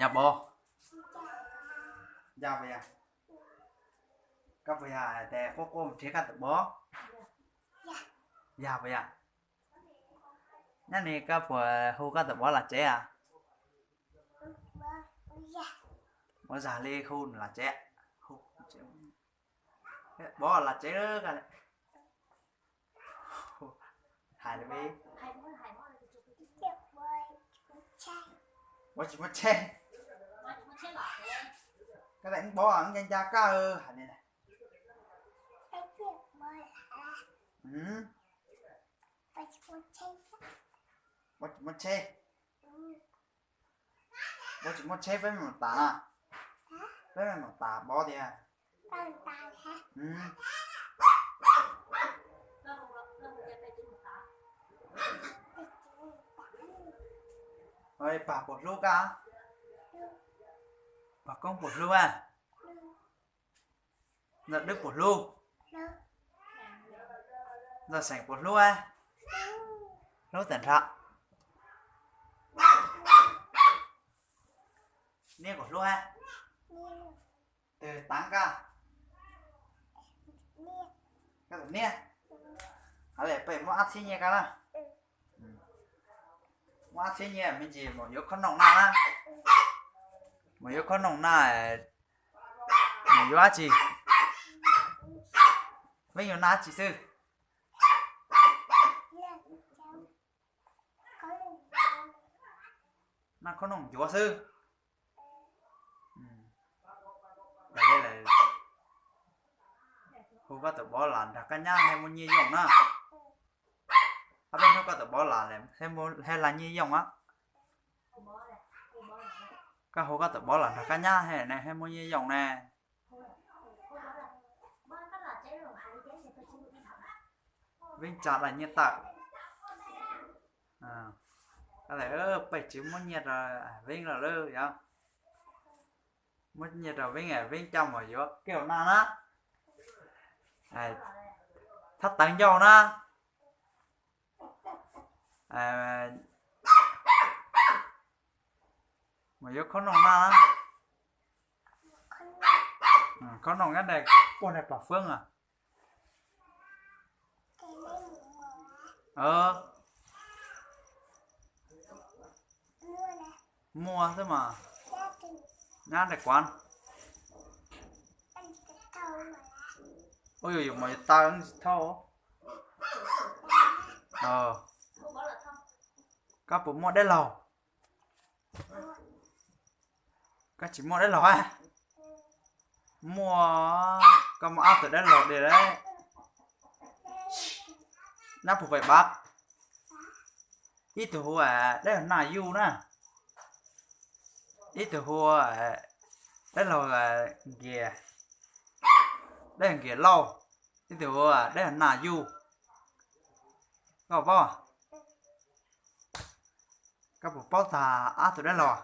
Yog pov, yog puas yog? Koj puas yog hais tias quaj quaj mus nrhiav koj tus pov? Yog puas yog? Nyob ni koj puas hu koj tus pov los tsev a? Muab zag li hu los tsev. Pov los tsev. Hais li, pov tsis muaj tsheb. Koj tias pov ncaj ncaj koj hais li. Pov tsis muaj tsheb. Pov tsis muaj tsheb, peb mam tas na. Peb mam tas pov tiag. Pag puas hlub koj? Pag koob puas hlub? Ntxawm Dwb puas hlub? Ntxawm Xeem puas hlub? Hlub tag nrho. Niaj puas hlub? Twg tav koj? Koj tus niaj. Hais li peb muab ob txhiab nyiaj koj na. Muab ob txhiab nyiaj me ntsis mus yuav khob noom noj na. Mus yuav khob noom noj, mus yuav dab tsi? Peb yuav noj dab tsi xwb? Noj khob noom ncuav xwb. Hu koj tus pov los nrog koj nyab thiaj muaj nyiaj yooj na. Ob peb hnub koj tus pov los thiaj laj nyiaj yooj a. Koj hu koj tus pov los nrog koj nyab thiaj muaj nyiaj yooj ne. Veeb tsa laj nyiaj tawm. Peb tsis muab nyiaj rau Veeb lawm lauj, yog muab nyiaj rau Veeb, Veeb coj mus yuav kiag noj na. Thab tawv ncauj na. Mus yuav khob noom noj na. Khob noom nyob puag nram Pov Fwb a. Muaj xwb mas. Nyob nram Kuav. Ua yus yus mas yus taw tsis thauj. Koj puas muaj dab laug? Koj tsis muaj dab laug a? Muaj, koj muaj ob tug dab laug diam lawm. Nyob puag pem Pov, ib tug hu ua dab laug Nas Yuj na, ib tug hu ua dab laug Nkias, dab laug Nkias Lauj, ib tug hu ua dab laug Nas Yuj. Koj paub? Koj puas paub tag ob tug dab laug?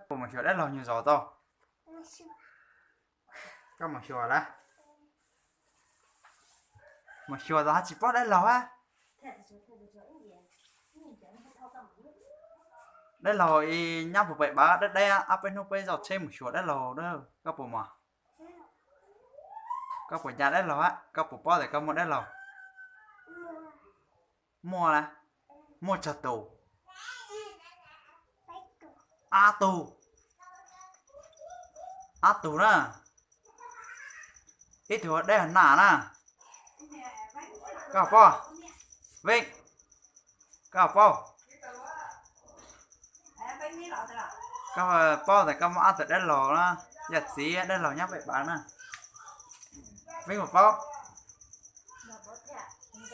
Puas mus xyuas dab laug nyuag zos tau? Koj mus xyuas lawm? Mus xyuas tau hab tsis paub dab laug a? Dab laug ib nyab puag pem Pov deb deb, ob peb hnub peb zaum tsheb mus xyuas dab laug na, koj puas mus? Koj puas nco dab laug a? Koj puas paub tias koj muaj dab laug? Muaj na. Muaj tsawg tus? Ob tug. Ob tug na. Ib tug hu ua dab laug Nas na. Koj paub? Veeb, koj paub? Koj paub tias koj muaj ob tug dab laug na, yog txiv dab laug nyob pem Pov na. Veeb puas paub?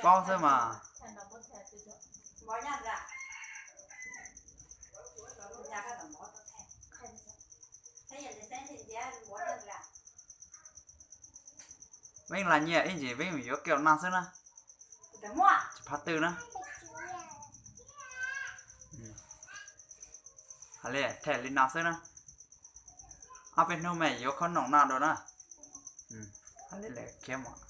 Paub xwb mas. Veeb laj nyiaj ib ntsis Veeb mus yuav kiag noj xwb na. Tsis phab twg na. Hais li, them li no xwb na. Ob peb hnub mas yuav khob noom noj dua na. Hais li lawm khiav mus.